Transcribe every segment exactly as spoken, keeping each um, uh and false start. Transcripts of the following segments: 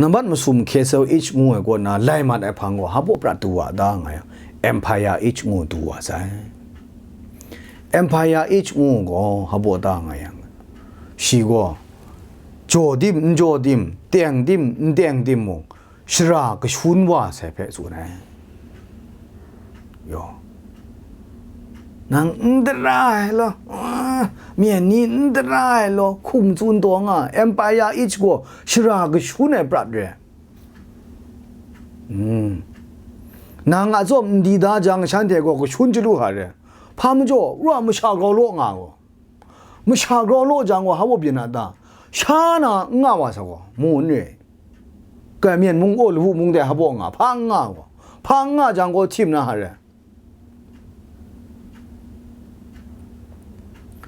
Nambat masum Castle Age ngu ai kaw na lai mat ai hpang gaw, hpa baw prat du wa ta nga yang, Empire Age ngu du wa sai. Empire Age ngu gaw hpa baw ta nga yang, shi gaw jaw dim, n jaw dim, teng dim, n teng dim mung, shara kashun wa sai hpe tsun ai. Yaw. Nang n dara ai law, ah, myen ni n dara ai law, hkum tsun taw nga, Empire Age gaw shara kashun ai prat re. Mm. Nang a tsawm n di da jang, shanhte gaw kashun chyalu hkra re. Hpa majaw, ra masha grau law nga gaw. Masha grau law jang gaw, hpa baw byin a ta? Sha na n nga wa sa gaw, mu n re. Kai myen mung, aw lawu mung de hpa baw nga, hpa n nga gaw, hpa n nga jang gaw, htim na hkra re.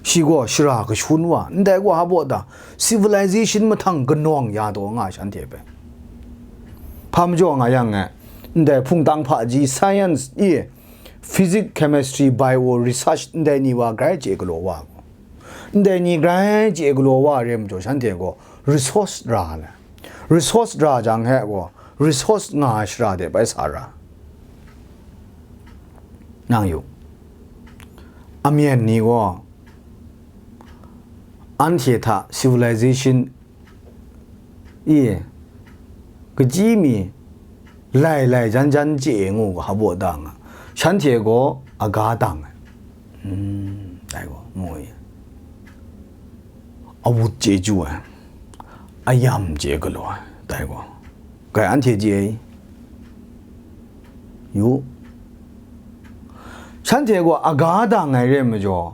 Shi gaw shara kashun wa, ndai gaw hpa baw ta? Civilization mahtang kanawng ya taw nga shanhte hpe. Hpa majaw nga yang e, ndai hpungtang hpaji science i, physics, chemistry, bio, research ndai ni wa grai chye galaw wa gaw. Ndai ni grai chye galaw wa re majaw, shanhte gaw resource ra le. Resource ra jang he gaw, resource nga ai shara de bai sa ra. Nang yu. Amyen ni gaw, anhte hta civilization i kaji mi lai lai jan jan chye ngu ga, hpa baw ta nga, shanhte gaw aga dang ai. Hmm, dai gaw, mu i. Awut chyeju ai, ayam chye galaw ai, dai gaw, kai anhte chye ai. Yu, shanhte gaw aga dang ai re majaw,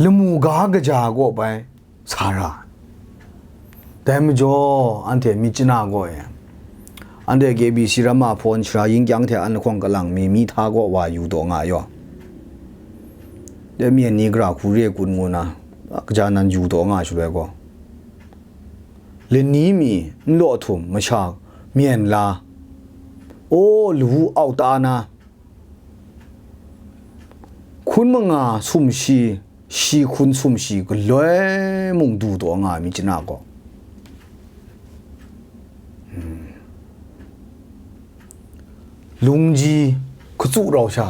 lamu ga kaja gaw bai sa ra. Dai majaw, anhte myit chana gaw e, anhte K B C Ramahphawn shara yin kyang hte an lahkawng kalang mi, mi hta gaw wa yu taw nga yaw. Dai myen ni gara hku re kun ngu na, kaja nan yu taw nga shaloi gaw, lani mi n law htum masha myen la, aw lawu au ta na, hkun manga sumshi, shi hkun sumshi galoi mung du taw nga ai myit chana gaw, hmm, lungji katsu rau sha,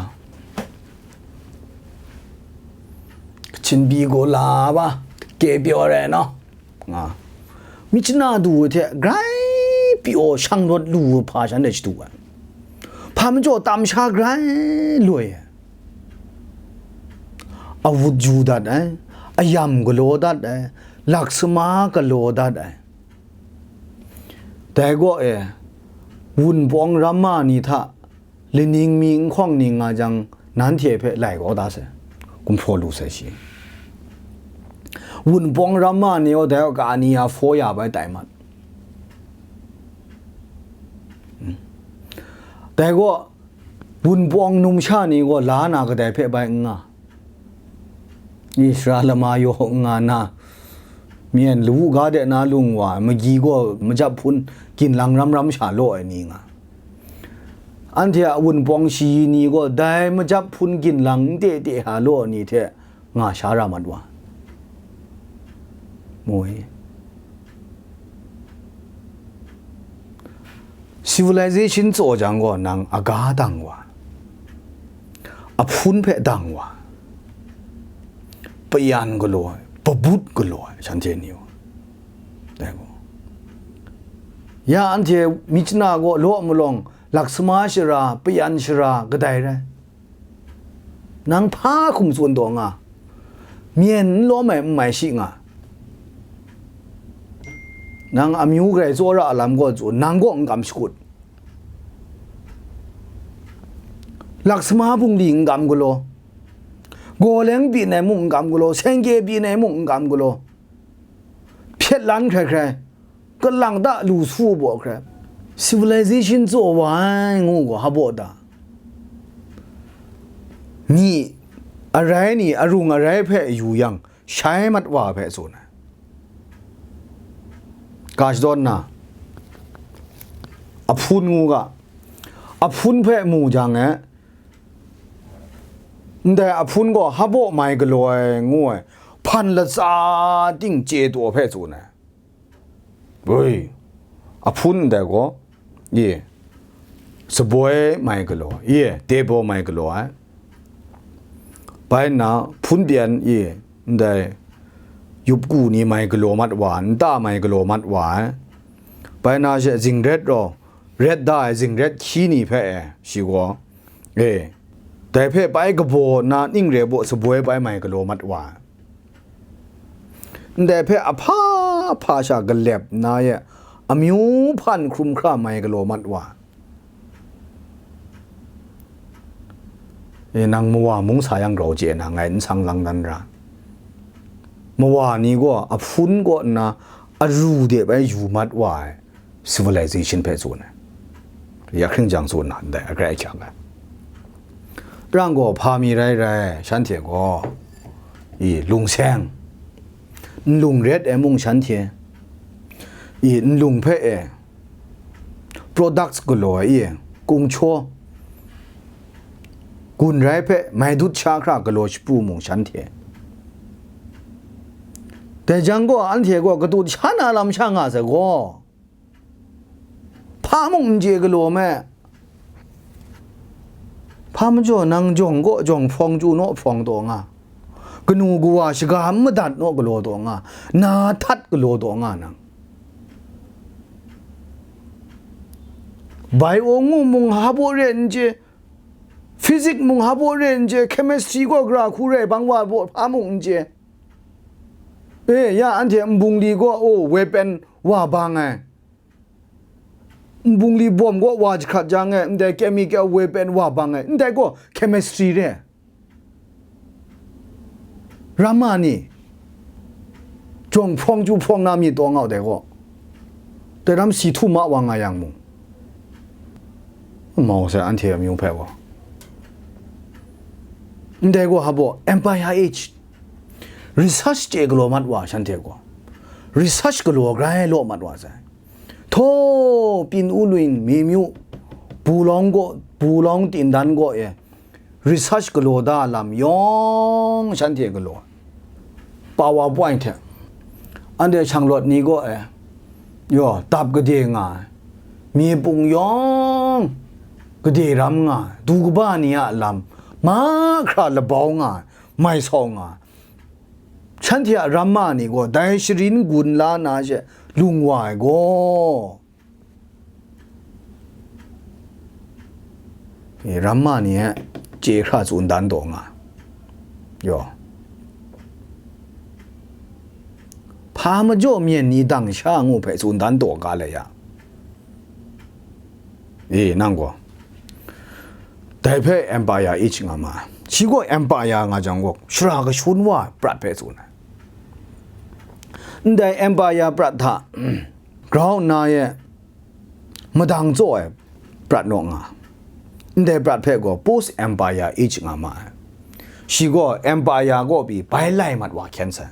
Kachin byi gaw la ba, ke pyaw rai naw, nga. Myit chana du ai hte grai pyaw shang rawt lu ai hpa shanhte shadu ai. Hpa majaw tam sha grai loi ai. Awut ju dat ai, ayam galaw dat ai, laksama galaw dat ai. Dai gaw e, wunpawng ramma ni hta laning mi n hkawng ning nga jang, nanhte hpe lai kau da sai, gumhpraw lu sai shi. Wunpawng ramma ni gaw dai gaw ka ni ya hpaw ya bai tai mat. Hmm. Dai gaw, wunpawng numsha ni gaw la na kadai hpe bai n nga. Israel lama yaw n nga na, myen lawu ga de na lung wa, magyi gaw majap hpun ginlang ram ram sha law ai ni nga. Anhte a wunpawng shayi ni gaw dai majap hpun ginlang n te te ha law ai ni hte nga sha ra mat wa. Mu i. Civilization tsaw jang gaw nang aga dang wa, ahpun hpe dang wa, payan galaw ai, pabut galaw ai, shanhte ni gaw. Dai gaw. Ya anhte myit chana gaw law malawng, laksama shara, payan shara, kadai rai. Nang hpa hkum tsun taw nga, myen n lawm ai n mai shi nga. Nang amyu grai tsawra a lam gaw tsun, nang gaw n kam shakut. Laksama bungli n kam galaw, gawleng byin ai mung n kam galaw, sengke byin ai mung n kam galaw, hpyet lan hkrai hkrai, kalang ta lu su baw hkrai, civilization tsaw wa ai ngu gaw, hpa baw ta? Myi arai ni arung arai hpe yu yang, shai mat wa hpe tsun ai. Ga shadawn na, ahpun ngu ga, ahpun hpe mu jang e, ndai ahpun gaw hpa baw mai galaw ai ngu ai, hpan latsa ting chye taw hpe tsun ai. Oi, Ahpun ndai gaw, i, saboi mai galaw, i, table mai galaw ai. Bai nna, hpun pyan, i, ndai, yup ku ni mai galaw mat wa, nta mai galaw mat wa ai. Bai nna she zingret raw, ret da ai zingret hkyi ni hpe e, shi gaw, e, dai hpe bai kabaw nna ning re baw saboi bai mai galaw mat wa ai. Ndai hpe ahpa hpa sha galep nna ye, amyu hpan hkrum hkra mai galaw mat wa. E, nang mawa mung sa yang grau chye na, ngai n sang lang dan ra. Mawa ni gaw ahpun kaw nna aru de bai yu mat wa ai civilization hpe tsun ai. Ya hkring jang tsun na, ndai agrai ahkyak ai. Rang gaw hpa mi rai rai, shanhte gaw, i, lung seng, nlung ret ai mung shanhte, i, nlung hpe e, products galaw ai, i, kungchaw, gun rai hpe mai dut sha hkra galaw shapu mung shanhte. Dai jang gaw, anhte gaw katut sha na lam sha nga sai gaw, hpa mung n chye galaw me. Hpa majaw nang jawng kaw jawng hprawng chyu naw hprawng taw nga, kanu kawa shaga n madat naw galaw taw nga, na htat galaw taw nga nang. Bio ngu mung hpa baw re n chye, physics mung hpa baw re n chye, chemistry gaw gara hku rai bang wa baw hpa mung n chye. E, ya anhte nbungli gaw, o, weapon wa bang ai. Nbungli bawm gaw wa jahkrat jang e, ndai chemical weapon wa bang e, ndai gaw chemistry re. Ramma ni, jawng hprawng chyu hprawng na myit taw nga u dai gaw, dai ram si htum ma wa nga yang mung, mau sai anhte amyu hpe gaw. Ndai gaw hpa baw, Empire Age, research chye galaw mat wa shanhte gaw, research galaw grai law mat wa sai. Htaw, Pyin U Lwin, Mimyu, Bulawng gaw, Bulawng tindan gaw e, research galaw da lam yawng shanhte galaw, PowerPoint hte, anhte shanglawt ni gaw e, yaw, dap gade nga ai, mi pung yawng gade ram nga ai, du kaba ni a lam mahkra labau nga ai, mai sau nga ai. Shanhte a ramma ni gaw dai sharin gun la na she lung wa ai gaw, e, ramma ni e chye hkra tsun dan taw nga, yaw, hpa majaw myen ni dang sha ngu hpe tsun dan taw ga lai ya. E, nang gaw, dai hpe Empire Age nga ma ai. Shi gaw Empire nga jang gaw, shara kashun wa ai prat hpe tsun ai. Ndai Empire prat hta, grau nna e madang tsaw ai prat naw nga. Ndai prat hpe gaw Post Empire Age nga ma ai. Shi gaw Empire kaw pyi bai lai mat wa hkyen sai.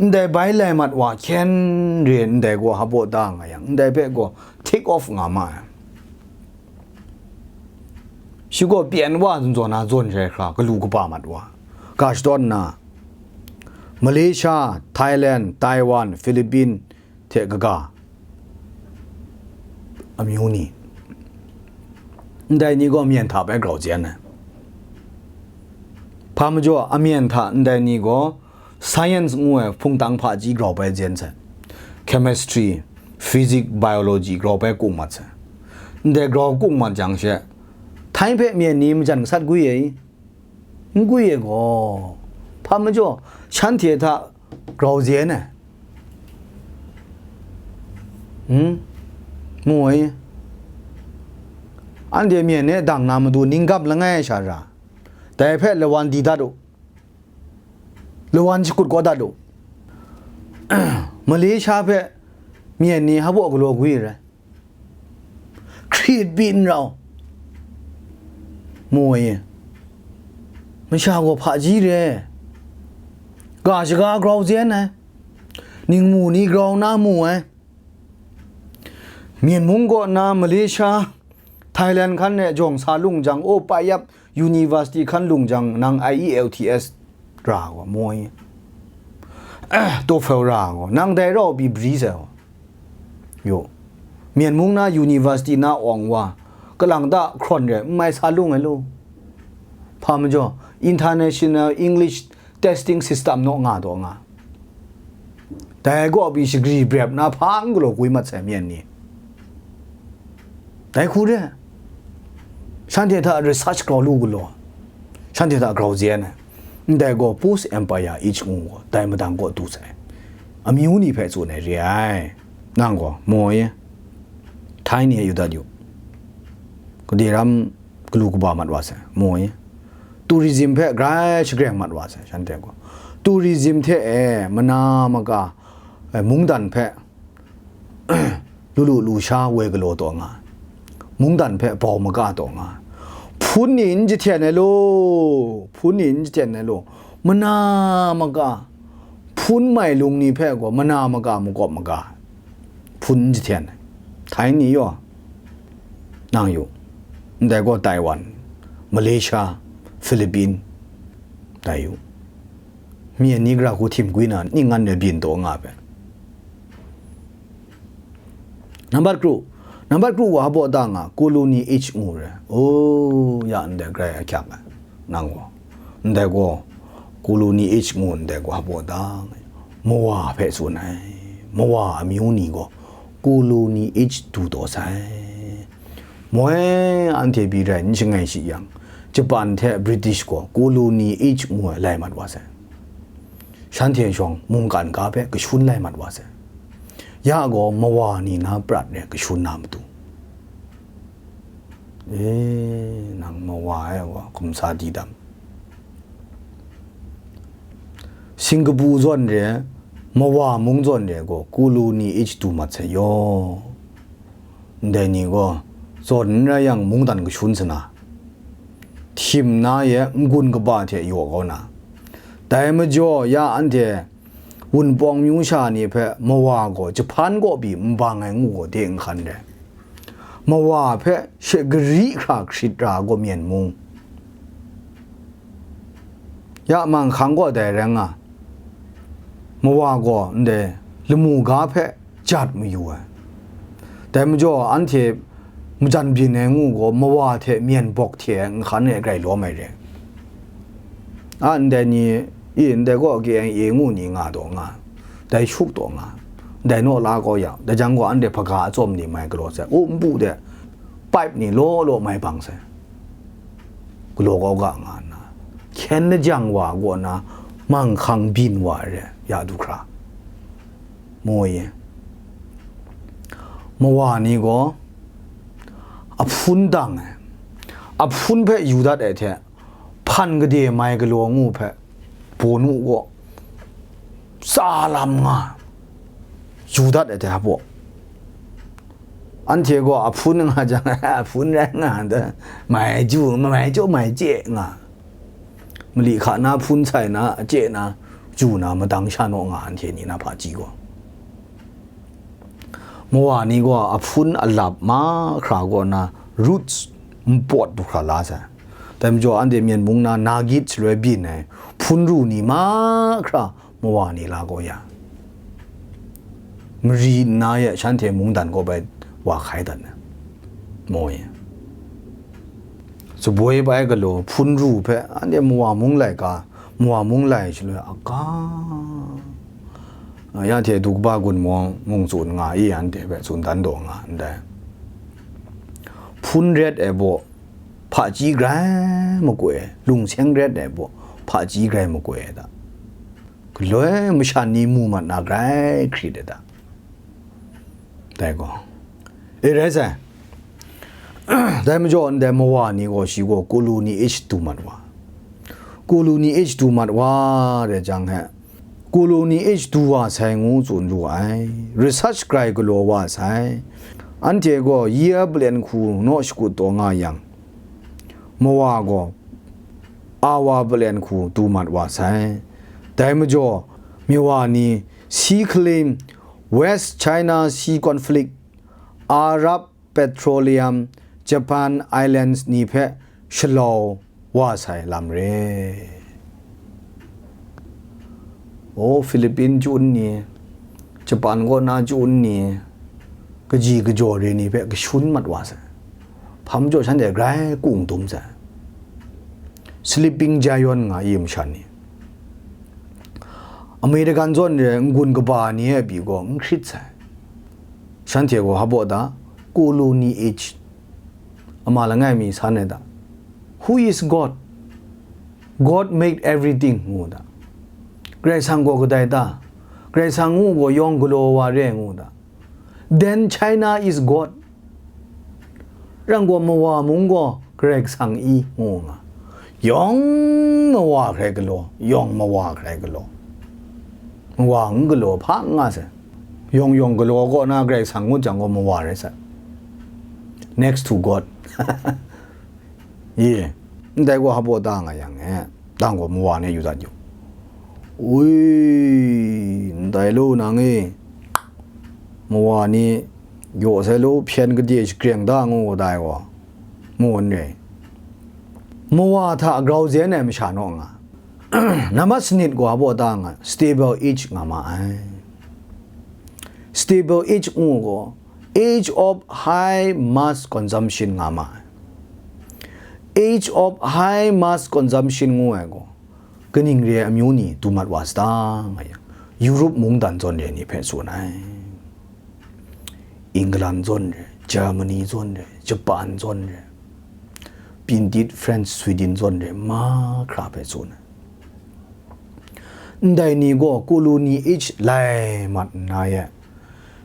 Ndai bai lai mat wa hkyen re ndai gaw hpa baw da nga yang, ndai hpe gaw take off nga ma ai. Shi gaw pyen wa zawn zawn na zawn jai hkra galu kaba mat wa, ga shadawn nna, Malaysia, Thailand, Taiwan, Philippines hte kaga amyu ni, ndai ni gaw myen hta bai grau jen ai. Hpa majaw, amyen hta ndai ni gaw science ngu ai hpungtang hpaji grau bai jen sai. Chemistry, physics, biology grau bai kung mat sai. Ndai grau kung mat jang she, Thai hpe myen ni majan gasat gwi ai i? N gwi ai gaw, hpa majaw, shanhte hta grau jen ai. Hmm? Mu ai. Anhte myen e dang na matu ning gap langai sha ra, dai hpe lawan di dat u. Lawan shakut kau dat u. Malaysia hpe myen ni hpa baw galaw gwi rai. Hkrit byin rau. Mu ai. Masha gaw hpaji re. Ga shaga grau jen ai. Ningmu ni grau na mu ai. Myen mung kaw na Malaysia, Thailand hkan e jawng sa lung jang, o, Payap University hkan lung jang, nang I E L T S ra gaw, moi. TOEFL ra gaw, nang dai rau pyi bri sai gaw. Yo. Myen mung na university na awng wa, kalang ta hkrawn re, n mai sa lung ai lu. Hpa majaw, International English Testing System naw nga taw nga. Dai gaw pyi shagri brep na hpa n galaw kwi mat sai myen ni. Dai hku re, shanhte hta research grau lu galaw, shanhte hta grau zen ai. Ndai gaw post empire age ngu gaw, dai madang kaw du sai. Amyu ni hpe tsun ai re ai. Nang gaw, maw e, htai ni e yu dat yu. Gade ram galu kaba mat wa sai, maw e. Tourism hpe grai shagreng mat wa sai, shanhte gaw. Tourism hte e, mana maka, e, mungdan hpe, lu lu lu sha woi galaw taw nga, mungdan hpe bau maga taw nga, hpun ni n jahten ai law, hpun ni n jahten ai law, mana maga, hpun mai lung ni hpe gaw mana maga makawp maga, hpun n jahten ai. Htai ni yaw, nang yu, ndai gaw Taiwan, Malaysia, Philippine, tai yu. Myen ni gara hku htim gwi na, ning ngan re byin taw nga hpe. Nambat kru, nambat kru wa hpaw da nga, colony age ngu re. O, ya ndai grai ahkyak ai, nang gaw. Ndai gaw, colony age ngu ndai gaw hpaw da nga. Mawa hpe tsun ai. Mawa amyu ni gaw, colony age du taw sai. Moi anhte pyi rai n shangai shi yang, Japan hte British gaw colony age ngu ai lai mat wa sai. Shanhte shawng mungkan ga hpe kashun lai mat wa sai. Ya gaw mawa ni na prat re kashun na matu. E, nang mawa e wa hkum sa di dam. Singkapu zawn re, mawa mung zawn re gaw, colony age du mat sai yaw. Ndai ni gaw, zawn n rai yang mungdan kashun sana, htim na ye n-gun kaba hte yaw kau na, dai majaw ya anhte Wunpawng myu sha ni hpe mawa gaw jahpan kaw pyi n bang ai ngu gaw de nhkan re. Mawa hpe she gari hkra hkrit ra gaw myen mung, ya manghkang gaw dai rai nga, mawa gaw ndai lamu ga hpe jat mayu ai. Dai majaw, anhte majan byin ai ngu gaw, mawa hte myen bawk hte ai nhkan e grai lawm ai re. A, ndai ni, i, ndai gaw K N A ngu ni nga taw nga, dai shup taw nga, ndai naw la kau yang, dai jang gaw anhte hpaga atsawm ni mai galaw sai, u npu de, pipe ni law law mai bang sai, galaw kau ga nga nna, hkyen lajang wa kaw na, manghkang byin wa ai re, ya du hkra. Moi e. Mawa ni gaw ahpun dang ai, ahpun hpe yu dat ai hte, hpan gade mai galaw ngu hpe, bawnu gaw tsa lam nga, yu dat ai hte hpaw, anhte gaw ahpun nga jang, ahpun rai nga, mai ju, mai jaw, mai chye nga. Mali hka na hpun sai na, a chye na, ju na, madang sha naw nga, anhte ni na hpaji gaw. Mawa ni gaw ahpun alap mahkra kaw na roots npawt du hkra la sai. Dai majaw, anhte myen mung na nagit shaloi byin ai hpun ru ni mahkra mawa ni la gaw ya, mari nna ya shanhte mungdan kaw bai wa hkai dat na, moi. Tsaboi bai galaw hpun ru hpe anhte mawa mung laika, mawa mung lai shaloi aga, ya hte du kaba gun mung, mung tsun nga i, anhte hpe tsun dan daw nga ndai. Hpun ret ai baw, hpaji grai makoi, lungseng ret ai baw, hpaji grai makoi ai ta. Galoi masha ni mu mat na grai hkrit ai ta. Dai gaw, e rai sai. Dai majaw ndai mawa ni gaw shi gaw colony age du mat wa. Colony age du mat wa re jang he, colony age du wa sai ngu tsun lu ai. Research grai galaw wa sai. Anhte gaw year palen hku naw shakut taw nga yang, mawa gaw awa palen hku du mat wa sai. Dai majaw, mawa ni sea claim, West China Sea conflict, Arab Petroleum, Japan Islands ni hpe shalau wa sai lam re. O, Philippine chyu-un ni, Japan kaw na chyu-un ni, kaji kajaw re ni hpe kashun mat wa sai. Hpa majaw shanhte grai kung dum sai. Sleeping giant nga i masha ni. American zawn re n-gun kaba ni e pyi gaw n hkrit sai. Shanhte gaw hpa baw da, colony age, ama langai mi san ai da. Who is God? God made everything, ngu da. Karai Kasang gaw kadai ta? Karai Kasang ngu gaw yawng galaw wa re, ngu da. Then China is God. Rang gaw mawa mung gaw Karai Kasang i, ngu nga. Yawng mawa hkrai galaw, yawng mawa hkrai galaw. Mawa n galaw hpa n nga sai. Yawng yawng galaw kaw na Karai Kasang ngut jang gaw mawa rai sai. Next to God. Ye, ndai gaw hpa baw da nga yang e, dang gaw mawa ni yu dat yu. Ui, ndai lu nang e, mawa ni yaw sai lu hpyen gade shagreng da ngu dai gaw, mawan re. Mawa hta grau zen ai masha naw nga. Nambat sanit gaw hpa baw da nga, stable age nga ma ai. Stable age ngu gaw, age of high mass consumption nga ma ai. Age of high mass consumption ngu ai gaw, kaning re ai amyu ni du mat wa sa ta nga yang, Europe mungdan zawn re ni hpe tsun ai. England zawn re, Germany zawn re, Japan zawn re, Pintit, French, Sweden zawn re, mahkra hpe tsun ai. Ndai ni gaw colony age lai mat nna ye,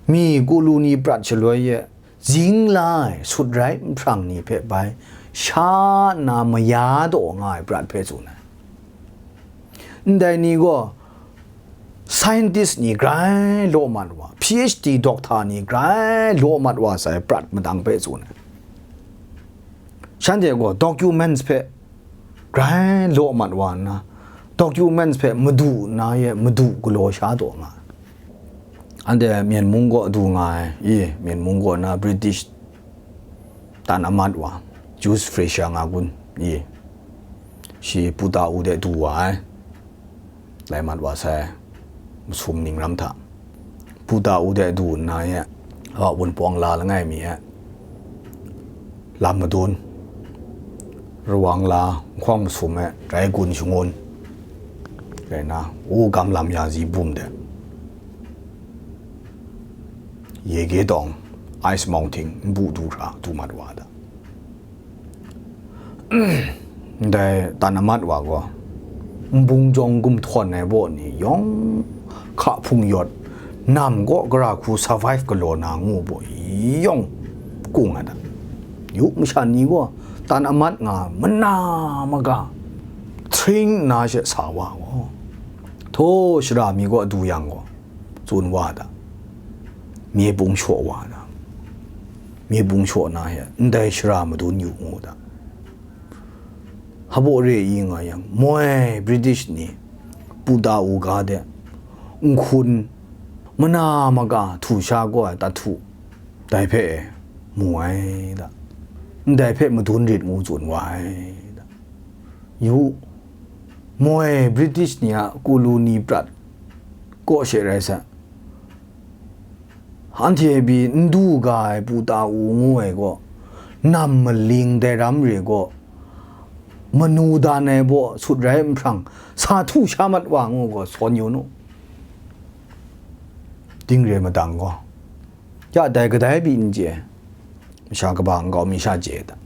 mi colony prat shaloi ye, zing la ai sut rai nhprang ni hpe bai sha nna maya daw nga ai prat hpe tsun ai. Ndai ni gaw scientist ni grai law mat wa, P H D doctor ni grai law mat wa sai prat madang hpe tsun ai. Shanhte gaw documents hpe grai law mat wa nna, documents hpe madu nna ye madu galaw sha taw nga ai. Anhte Myen mung kaw du nga ai, i, Myen mung kaw na British tan amat wa, George Fraser nga kun, i, shi Puta u de du wa ai. Lai mat wa sai, masum ning ram hta, Puta u de du nna ye, a, Wunpawng la langai mi e, lam madun, Rawang la, Nhkawng masum e, rai gun shangun, rai na, u gam lam ya zi bum de, Yege tawng, Ice Mountain, npu du hkra, du mat wa da. Ndai tan amat wa gaw, nbung jawng gumhtawn ai baw ni yawng, hka hpung yawt, nam kaw gara hku survive galaw na ngu baw yawng, kung ai da. Yu masha ni gaw, tan amat nga mana maga, hting nna she sa wa gaw, htaw shara mi kaw du yang gaw, tsun wa da. Mye bung shaw wa da. Mye bung shaw na he, ndai shara madun yu ngu da. Hpa baw re i nga yang, moi British ni, Puta u ga de, nhkun, mana maga htu sha gaw ai tat htu, dai hpe e, mu ai da. Ndai hpe madun rit ngu tsun wa ai da. Yu, moi British ni a colony prat kaw she rai sa, anhte pyi n du ga ai Puta u ngu ai gaw, nam maling dai ram re gaw, manu dan ai baw sut rai nhprang, sa htu sha mat wa ngu gaw, sawn yu nu. Ding re madang gaw, ya dai kadai pyi n chye, masha kaba nkau mi sha chye da.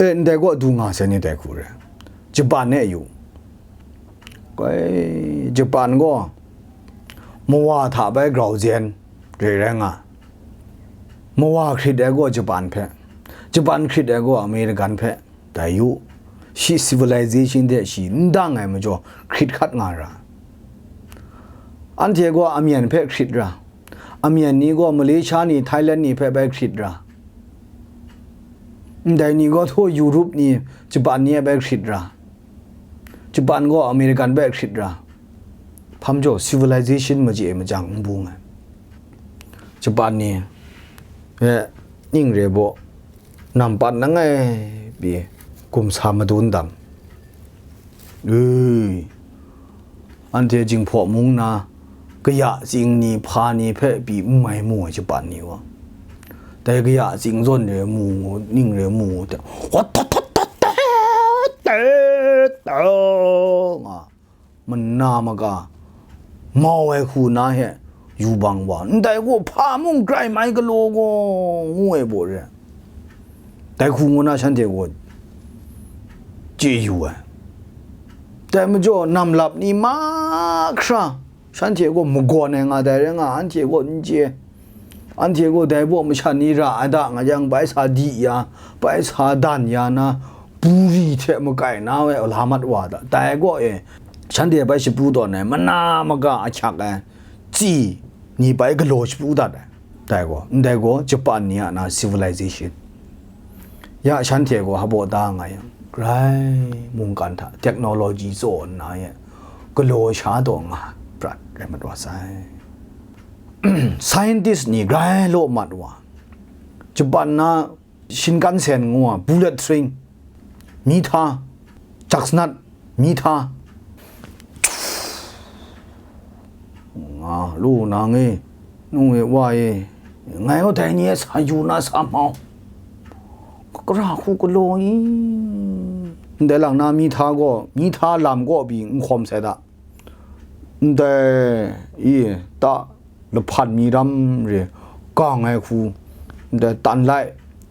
E, ndai gaw du nga sai ni dai hku re. Japan e yu. Koi, Japan gaw mawa hta bai grau zen re rai nga. Mawa hkrit ai gaw Japan hpe, Japan hkrit ai gaw American hpe, dai yu. Shi civilization de shi n dang ai majaw hkrit hkat nga ra. Anhte gaw amyan hpe hkrit ra. Amyan ni gaw Malaysia ni, Thailand ni hpe bai hkrit ra. Ndai ni gaw htaw Europe ni, Japan ni e bai hkrit ra. Japan gaw American bai hkrit ra. Hpa majaw civilization machye ai machyang n bung ai. Japan ni, e, ning re baw, nampat langai pyi, gumsa madun dam. Ui, anhte Jinghpaw mung na, kaya tsing ni, hpa ni hpe pyi n mai mu ai Japan ni gaw. Dai kaya tsing zawn re mu, ning re mu, te, wat tat tat tat tat tat tat nga, mana maga mau ai hku na he yubang wa, ndai gaw hpa mung grai mai galaw gaw, ngu ai baw re. Dai hku ngu na shanhte gaw chye yu ai. Dai majaw, namlap ni mahkra, shanhte gaw magawn ai nga dai rai nga, anhte gaw n chye. Anhte gaw dai baw masha ni ra ai da nga yang, bai sa di ya, bai sa dan ya na, buri hte makai na wai la mat wa da. Dai gaw e, shanhte bai shapru tawn ai mana maga ahkyak ai tsi ni bai galaw shapru dat ai. Dai gaw, ndai gaw Japan ni a na civilization. Ya shanhte gaw hpaw da nga yang, grai mungkan hta technology tsaw nna ye, galaw sha taw nga prat rai mat wa sai. Scientist ni grai law mat wa, Japan na Shinkansen ngu ai bullet train, mi hta, jaksnat, mi hta, nga lu na nge, nu e wa e, ngai gaw dai ni e sa yu na sa mau, kara hku galaw i, ndai lang na mi hta gaw, mi hta lam gaw pyi n hkawm sai da. Ndai i ta lahpan mi ram re, gang ai hku, ndai tan lai,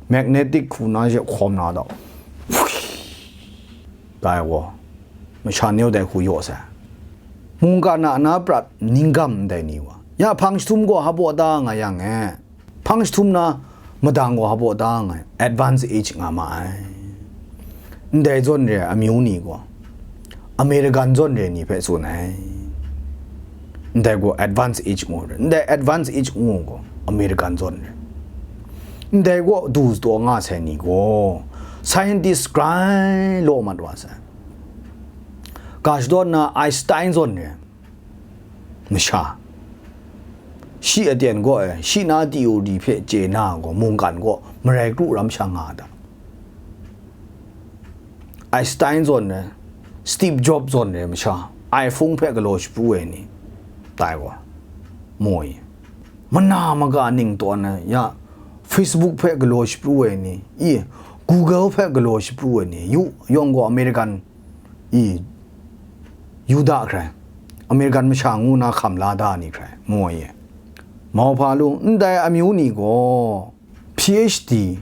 magnetic hku na she hkawm na dau. Dai gaw, masha neu dai hku yaw sai. Mungkan a na prat ninggam ndai ni wa. Ya hpang jahtum gaw hpaw da nga yang e. Hpang jahtum na madang gaw hpaw da nga ai, advance age nga ma ai. Ndai zawn re ai amyu ni gaw, American zawn re ni hpe tsun ai. Ndai gaw advance age ngu re. Ndai advance age ngu gaw, American zawn re. Ndai gaw du taw nga sai ni gaw, scientist grai law mat wa sai. Ga shadawn na Einstein zawn re. Masha. Shi aten gaw e, shi na theory hpe chye na gaw, mungkan gaw marai kru ram sha nga a ta? Einstein zawn e, Steve Jobs zawn e, masha iPhone hpe galaw shapru ai ni, tai gaw, moi. Mana maga ning tawn e, ya, Facebook hpe galaw shapru ai ni, i, Google hpe galaw shapru ai ni, yu, yawng gaw American i, Yuda hkrai, American masha ngu na hkam la da ni hkrai, mu ai ye. Mauhpa lu, ndai amyu ni gaw, P H D,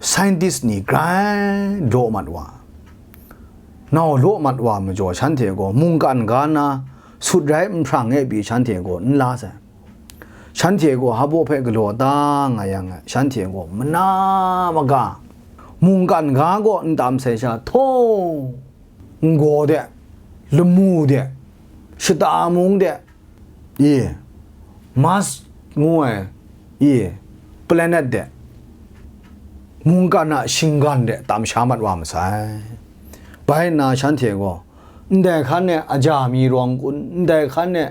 scientist ni grai law mat wa, nau law mat wa majaw, shanhte gaw mungkan ga na sut rai nhprang e pyi shanhte gaw n la sai. Shanhte gaw hpaw hpe galaw da nga yang, shanhte gaw mana maga, mungkan ga gaw n tam sai sha, htaw, n-gaw de, lamu de, shata mung de, i, Mars ngu ai, i, planet de, mungkan a shinggan de tam sha mat wa masai. Bai nna shanhte gaw, ndai hkan e aja mi rawng kun, ndai hkan e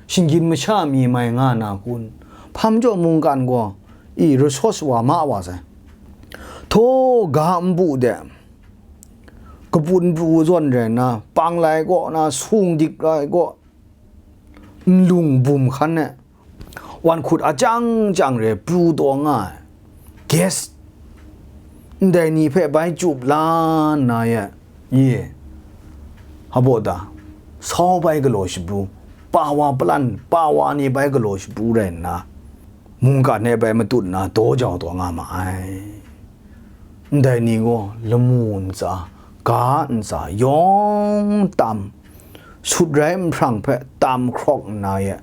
shinggyim masha mi mai nga na kun? Hpa majaw mungkan gaw, i, resource wa ma wa sai. Htaw ga npu de, kapun pru zawn rai nna, panglai kaw na, sung dik ai kaw, nlung bum hkan e, wan hkut a chyang chyang re pru taw nga ai. Gas, ndai ni hpe bai cup la nna ye, ye, hpaw da, sau bai galaw shapru, pa wa palan, pa wa ni bai galaw shapru rai nna, mungkan e bai matut nna daw jau taw nga ma ai. Ndai ni gaw lamu ntsa, ga ntsa yawng tam, sut rai nhprang hpe tam hkrawk nna ye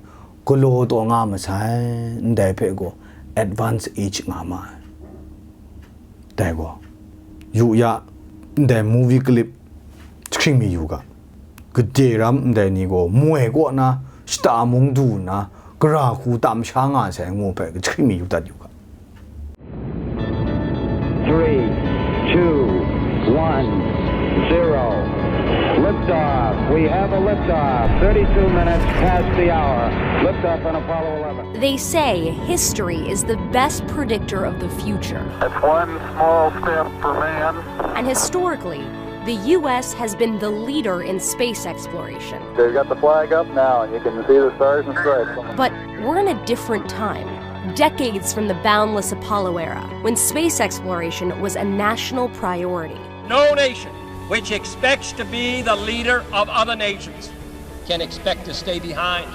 galaw taw nga masai, ndai hpe gaw advance age nga ma ai. Dai gaw, yu ya, ndai movie clip jahkring mi yu ga, gade ram ndai ni gaw moi kaw na shata mung du nna, gara hku tam sha nga sai ngu hpe jahkring mi yu dat yu ga. Three, two, one, zero. Liftoff. We have a liftoff. Thirty-two minutes past the hour. Liftoff on Apollo eleven. They say history is the best predictor of the future. It's one small step for man. And historically, the U S has been the leader in space exploration. They've got the flag up now, and you can see the stars and stripes on the But we're in a different time. Decades from the boundless Apollo era, when space exploration was a national priority. No nation which expects to be the leader of other nations can expect to stay behind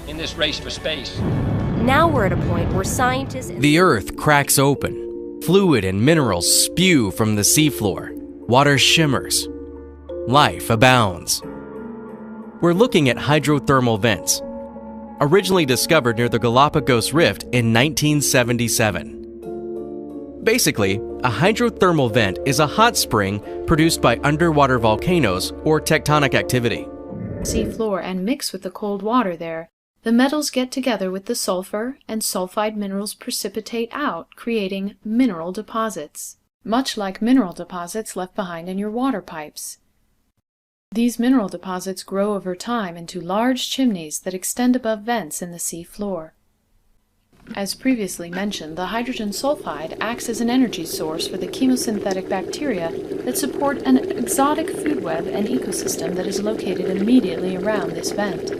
in this race for space. Now we're at a point where scientists and The Earth cracks open. Fluid and minerals spew from the seafloor. Water shimmers. Life abounds. We're looking at hydrothermal vents, originally discovered near the Galapagos Rift in nineteen seventy-seven. Basically, a hydrothermal vent is a hot spring produced by underwater volcanoes or tectonic activity. Seafloor and mix with the cold water there, the metals get together with the sulfur and sulfide minerals precipitate out, creating mineral deposits, much like mineral deposits left behind in your water pipes. These mineral deposits grow over time into large chimneys that extend above vents in the sea floor. As previously mentioned, the hydrogen sulfide acts as an energy source for the chemosynthetic bacteria that support an exotic food web and ecosystem that is located immediately around this vent.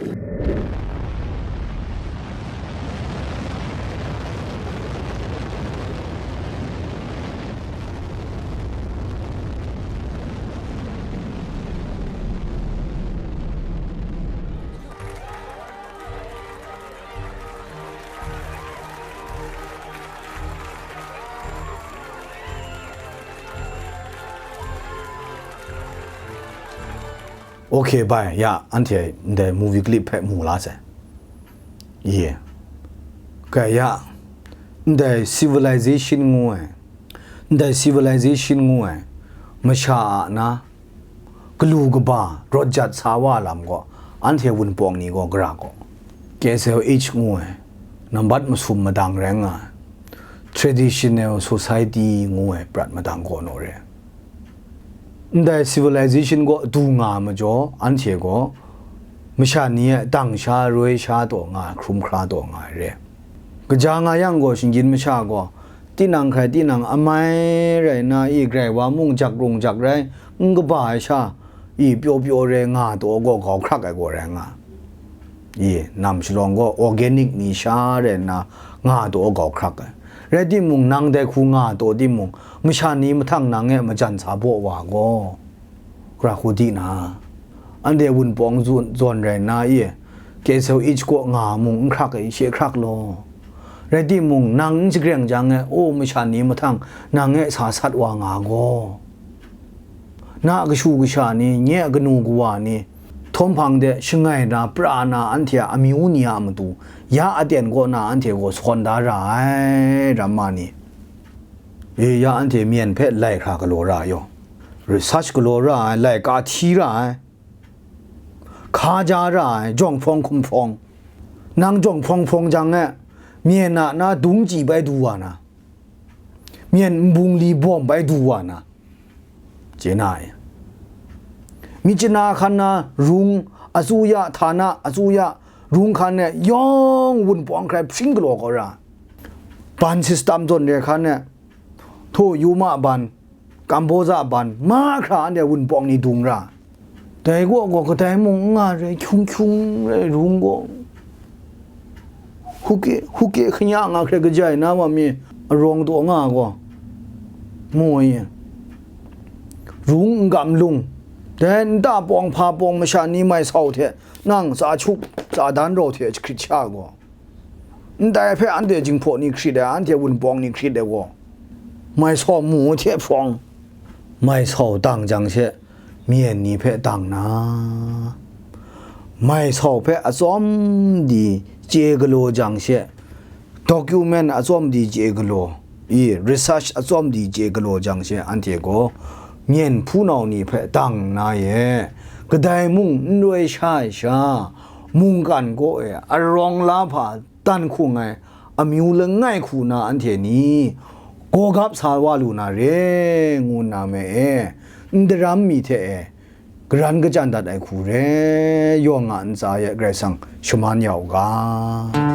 Okay, bai, ya, anhte ndai movie clip hpe mu la sai. Ye. Kai ya, ndai civilization ngu ai, ndai civilization ngu ai, masha a na, galu kaba, rawt jat sa wa lam gaw, anhte Wunpawng ni gaw gara gaw, K S L H ngu ai, nambat masum madang rai nga ai, traditional society ngu ai prat madang gaw naw re. Ndai civilization gaw du nga ai majaw, anhte gaw masha ni a dang sha, roi sha taw nga ai, hkrum hkra taw nga ai re. Kaja nga yang gaw, shinggyim masha gaw, tinang hkrai tinang amai rai na i, grai wa mung jak rung jak rai, n kaba ai sha, i, pyaw pyaw rai nga taw gaw, gau hkrak ai gaw rai nga. I, nam shalawng gaw organic ni sha rai nna nga taw gau hkrak ai. Rai timung, nang dai hku nga taw timung, masha ni mahtang nang e majan sa baw wa gaw, gara hku di na, anhte Wunpawng zu-, zawn rai nna i, K S L H kaw nga mung n hkrak ai, she hkrak law. Rai timung, nang n shagreng jang e, o, masha ni mahtang nang e sa sat wa nga gaw, na kashu kasha ni, nye a kanu kawa ni, htawm hpang de shangai na, pra na, anhte a amyu ni a matu, ya aten kaw na anhte gaw sawn da ra ai, ramma ni. E, ya anhte myen hpe lai hkra galaw ra ai yaw, research galaw ra ai, laika hti ra ai, hkaja ra ai, jawng hprawng hkum hprawng. Nang jawng hprawng hprawng jang e, myen a na dung chyi bai du wa na, myen nbung li bawm bai du wa na, chye na e. Myitkyina hkan na rung, atsuya, htana, atsuya, rung hkan e yawng Wunpawng hkrai hpring galaw kau ra. Ban system zawn re hkan e, Htaw Yuma ban, Kamboja ban, mahkra anhte Wunpawng ni dung ra. Dai gaw, gaw kadai mung n nga rai, hkyung hkyung rai rung gaw, huke, huke hkanya nga hkrai kajai na wa mi arawng taw nga gaw, mu ai. Rung n gam lung, dai nta pawng hpa pawng masha ni mai sau hte nang tsa chup, tsa dan rau hte jahkrit sha gaw, ndai hpe anhte Jinghpaw ni hkrit ai, anhte Wunpawng ni hkrit ai gaw, mai sau mu hte hprawng, mai sau dang jang she, myen ni hpe dang na, mai sau hpe atsawm di chye galaw jang she, document atsawm di chye galaw, i, research atsawm di chye galaw jang she, anhte gaw myen hpunau ni hpe dang nna ye, kadai mung n roi sha ai sha, mungkan kaw e arawng la hpa dan hkung ai amyu langai hku na anhte ni gawgap sa wa lu na re, ngu nna me e, n daram mi hte e, garan kachyan dat ai hku re, yawng a ntsa e Karai Kasang shaman ya u ga.